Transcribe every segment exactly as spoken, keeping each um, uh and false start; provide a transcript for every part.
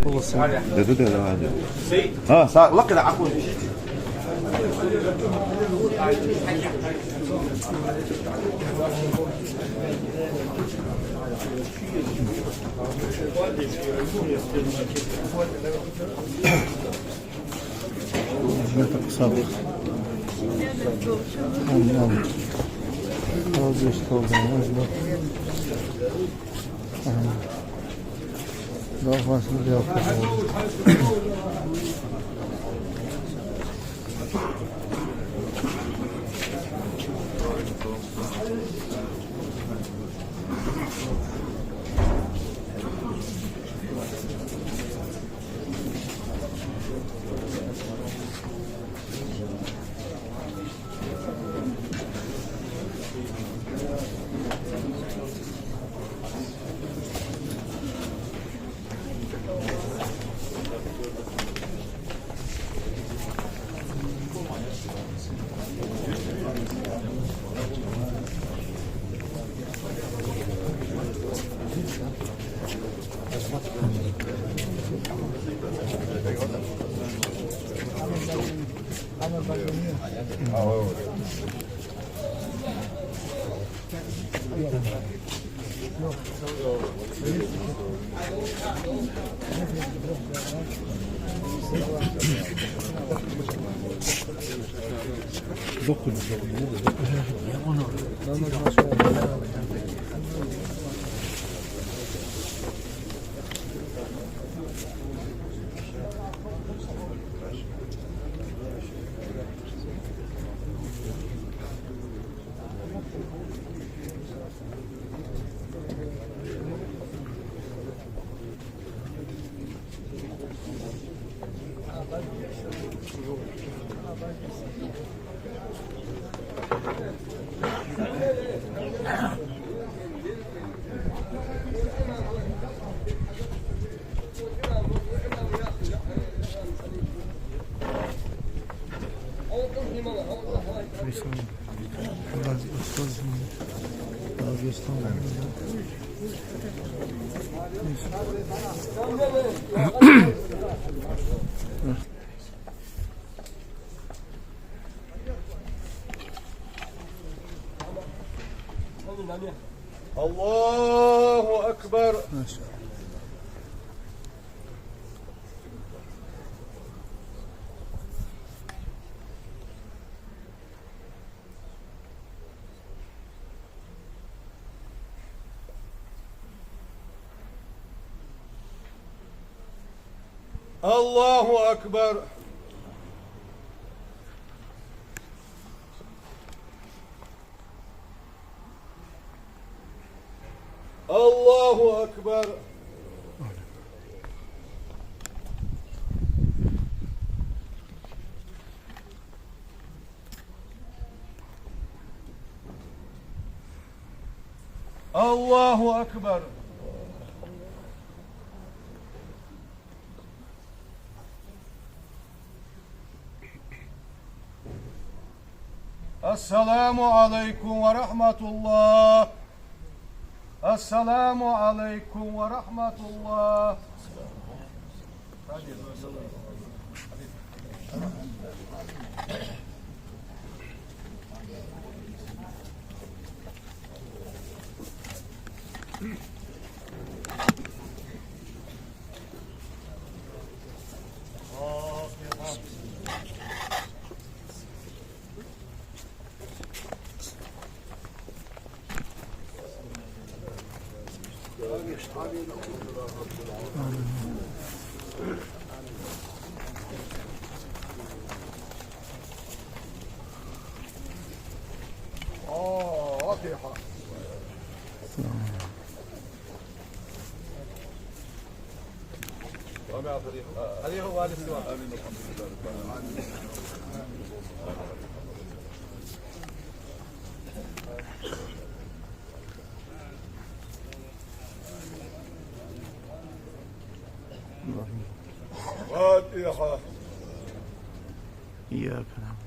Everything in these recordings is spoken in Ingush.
Да, да, да, да, да. А, са-, лакхера, Ӏахо. الله أكبر. الله أكبر. الله أكبر. الله أكبر. السلام عليكم ورحمة الله. السلام عليكم ورحمة الله. فاتحة. إياك نعبد.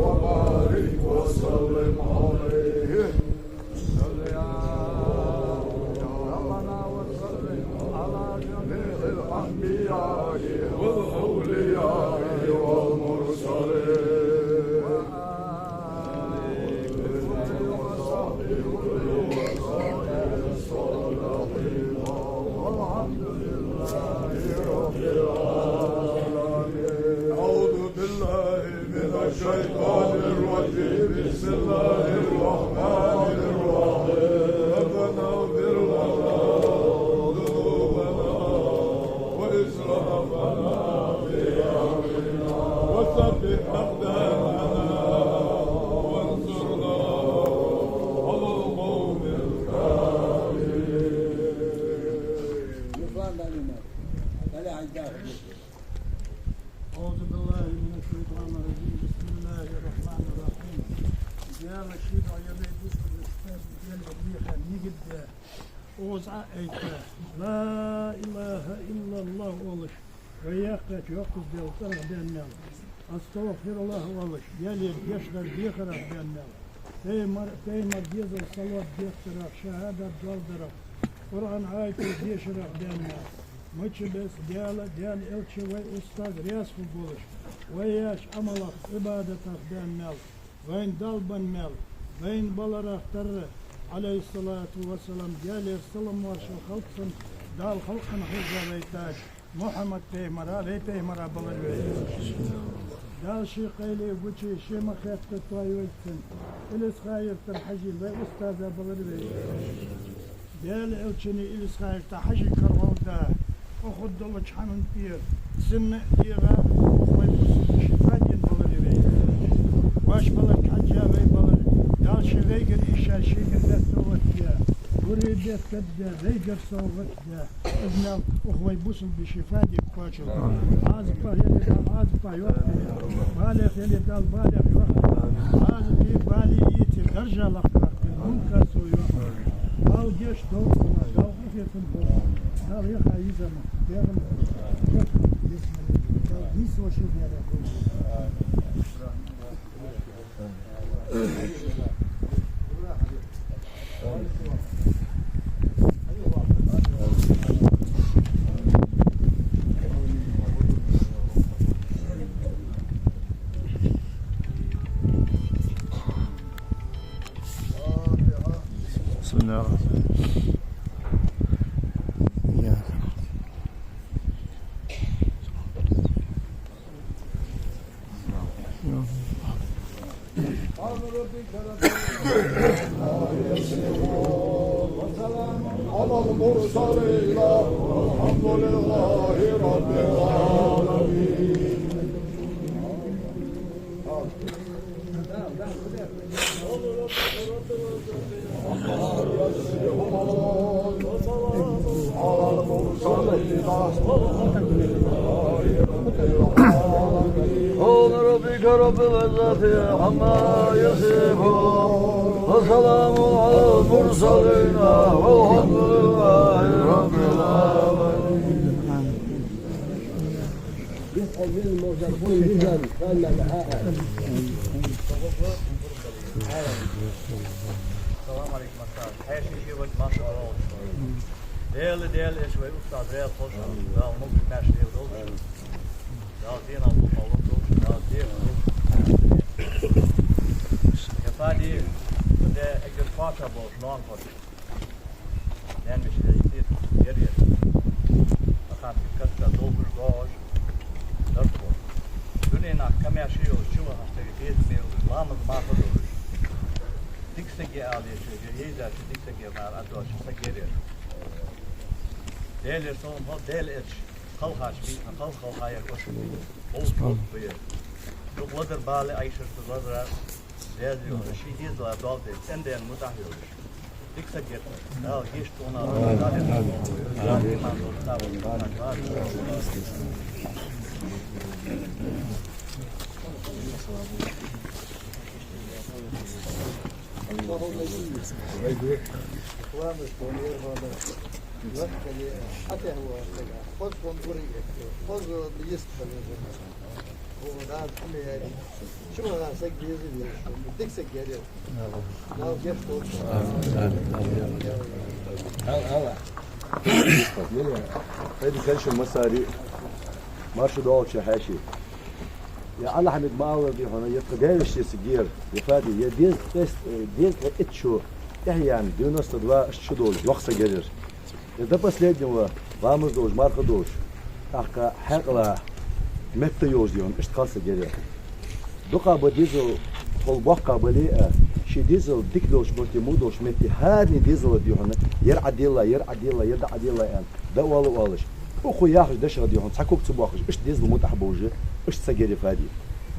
وبارك وسلم عليه. صل يا ربنا وسلم على جميع الأنبياء والأولياء والمرسلين. والحمد لله رب العالمين. أعوذ بالله من الشيطان الرجيم. بسم الله الرحمن الرحيم. ربنا اغفر لنا ذنوبنا وإسرافنا في أمرنا وثبت أقدامنا وانصرنا على القوم الكافرين. أعوذ بالله من الشيطان الرجيم. بسم الله الرحمن الرحيم. يا رشيد، يا بيت، يا بيت، يا بيت. Укхаза Ӏа айта: «لا إله إلا الله» оалаш, вай яхача йоккхача Даьла цӀерах баьнна мел, «أستغفر الله» оалаш, Даьлера гешт дар дехарах баьнна мел, пайхамар-, пайхамара дезала салот дехкарах, шахӀадат доаладарах, Къуръан аяташ дешарах баьнна мел, мичча беса Даьла, Даьла элча, вай устаз раьза хургволаш, вай еча Ӏамалах, Ӏибадатах баьнна мел, вайна Далла бенна мел, вайна баларах тарра, Ӏалайхи ссалату вассалам, Даьлера салам-моаршал хилда цунна, Дала халкъа хьежжа вайтача Мухьаммад пайхамара, вай пайхамара балар вай. Дала ший къайле гуча, ший ма хетта тоаеш вайна цунна, Илисха-Юртара Хьажий, вай устаза балар вай. Даьла элчанеи Илисха-Юртара Хьажий карагӀолла да, укхаза долча хӀаман тӀера, цунна а дегӀа, вай бусалба ший фадин балар вай. Вай балар хьежжа вай балар, Дала ше вайгара йиш яр шийгара бетта оттаде, гурий бетта кадде, вайгара совгӀат де. Из мел укх вай бусалба ший фади кхоачалда. Ӏазапах яле Дала, Ӏазапах йоаккхийла. Балех яле Дала, балех йоаккхийла. Ӏазапи балеи йийте даржа лакхбаккхийла, мункасо йоаккхийла. Дала гешт долда цунна, Дала къахетам болба. Дала яха йизама, бегӀам, Дала нийсвоши бера. بسم الله الرحمن الرحيم. على المرسلين والحمد لله رب العالمين. سبحان ربك رب العزة عما يصفون. وسلام على المرسلين والحمد لله رب العالمين. السلام عليكم. Хьаьший ший вай, машаллахӀ. Даьла, Даьла, эш вай устаз раьза хилда шоана. Дала могаш-маьрша леладолда шо. Дала дийнахьа дукха лорадолда шо, Дала декхар долда шо. Я фади, де эггара кхоачагӀа болаш ноанахой. Наьна-веший дайта яр ер. Ахам катта долхаш, доагӀаш дар тхо. Дунен нах камаьрша йолаш, чу вахаш тӀа безаме йолаш, ламаз-марха долаш. Дика саг я ала езача, езача дика саг я мара а доацаш саг яр ер. Даьлера салам хилда, Даьла элча кхалхача бийцана кхалха, кхалхаяр кошка бийцана. Ховш болх ба ер. Дукха ладар бала Ӏайшарта, ладар раьза йолаш, ший дезала доал деш, цӀен-даьна мутӀахьа йолаш. Дика саг яр. Дала гешт долда, Дала иман долда, Дала. Хоза хӀама гури, хоза йист хилар. Хо, да, хӀама яри. Шуга саг беза веза, дика саг яри. Дала гешт долда. Амин, амин, амин. Ала, ала. Хайди, конечно, массари. Марша долча хьаьший. Я Аллахьмид ма аллара, дий хьона, я тха даьвеште са гера, я Фади, я деза тӀа, э, деза тӀа итт шу тӀехьа яьнна, девяносто два шу долаш, йоккха саг яр ер. Я до последнего ламаз долаш, марха долаш, тӀаккха хьаькъала метта йолаш, дий хьона, иштта кхалсаг яр ер. Дукха ба дезал, хьол боккха бале а, ший дезал дика долаш, бахьти мо долаш метте, хӀаране дезала, дий хьона, ер Ӏаделла, ер Ӏаделла, ер дӀа Ӏаделла аьнна, дӀаоала оалаш, укхо яхача дешах, дий хьона, цхьа ког ца боаккхаш, иштта дезала мутӀахь болаш, иштта саг яр ер Фади.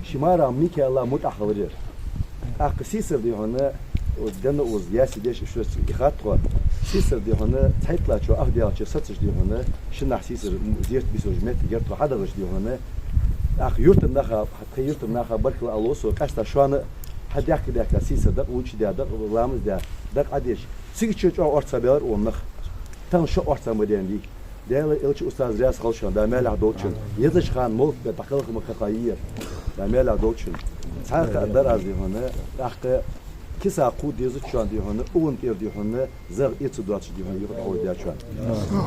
Ший мара Микаила мутӀахь хилар ер. ТӀаккха сийсара, дий хьона, вот денна уз яси деш шоца и хаттахо, сийсара, дий хьона, цхьайттлагӀчоа ах даьлча сацаш, дий хьона, шиннахьа сийсара зерат бисолча метте гертахо хьадагӀаш, дий хьона, тӀаккха юртара наха, тха юртара наха баркал ала со, къаьстта шоана, хьадаьхка-даьхка сийсара дакъа лучи даь, дакъа лаьмас даь, дакъа Ӏадеш, цига чу чӀоагӀа орца белар он нах. Тахан шо орца ма даьннадий. Даьла элча устаз раьза хилва шоана, да маьлехь долда шун. Езаш хана молк бе дӀакхалха ма кхаха йийр. Да маьлехь долда шун. Цхьа хаттар дар аз, дий хьона, тӀаккха киса кху деза шоана, дий хьона, улан тӀера, дий хьона, загӀа эца доацаш, дий хьона, юха дӀахьожадаьд шоана.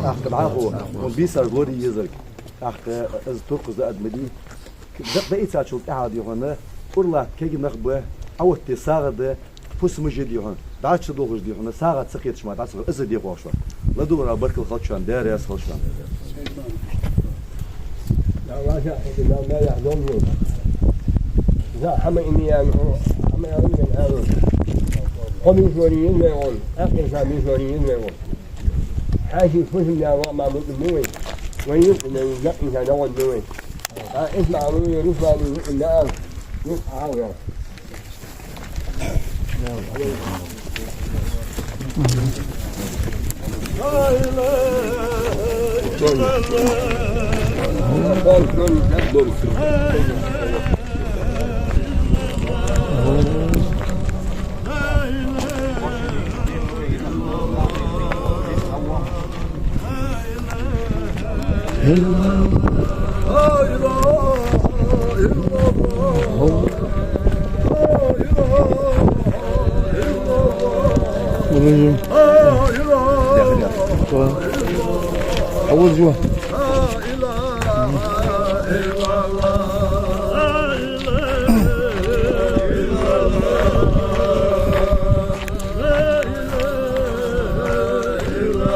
ТӀаккха дӀахо, он бийсаш лорае езарг. ТӀаккха из туркхаза адам дий. Дакъа дӀаийцачул тӀехьагӀа, дий хьона, урлат кегий нах ба, Ӏооттаде сагӀа да, пус мажа, дий хьона, дӀачу долхаш, дий хьона, сагӀа ца кхеташ ма дӀа ца хила, из дехош ва. ЛадугӀара баркал хилда шоана, Даьла раьза хилва шоана. За хӀама иниян, хӀама иниян ало. Хо мишони ин вегӀон, акъиса мишони ин вегӀон. Хьаьший фусам яла ма мутӀа муй. Вай юкъ мей, якъ инса дагӀон муй. А, исмаӀал ву, Руслан ву, наам. Юкъ хьалга.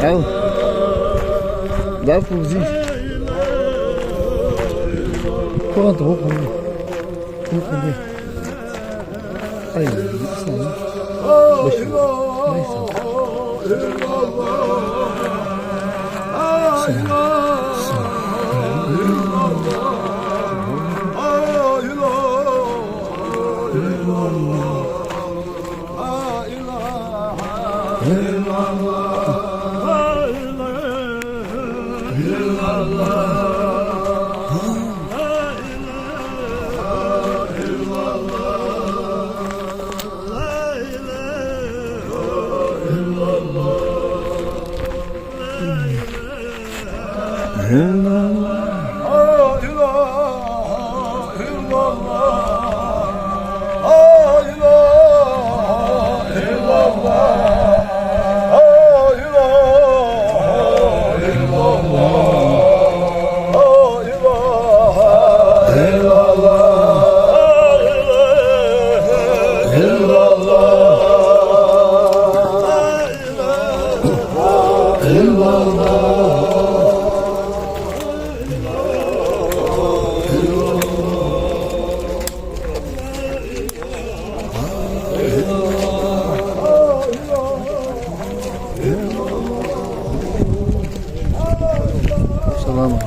Ау. Да, пусть. Куда ты выходишь? Выходи. Ай, Ислам. Башир. Ай, Ислам. Салам.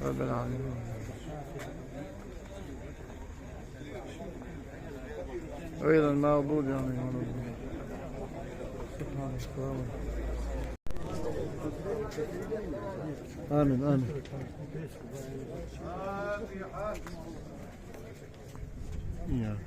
رب العالمين. غير المغضوب عليهم ولا الضالين. آمين، آمين. يا.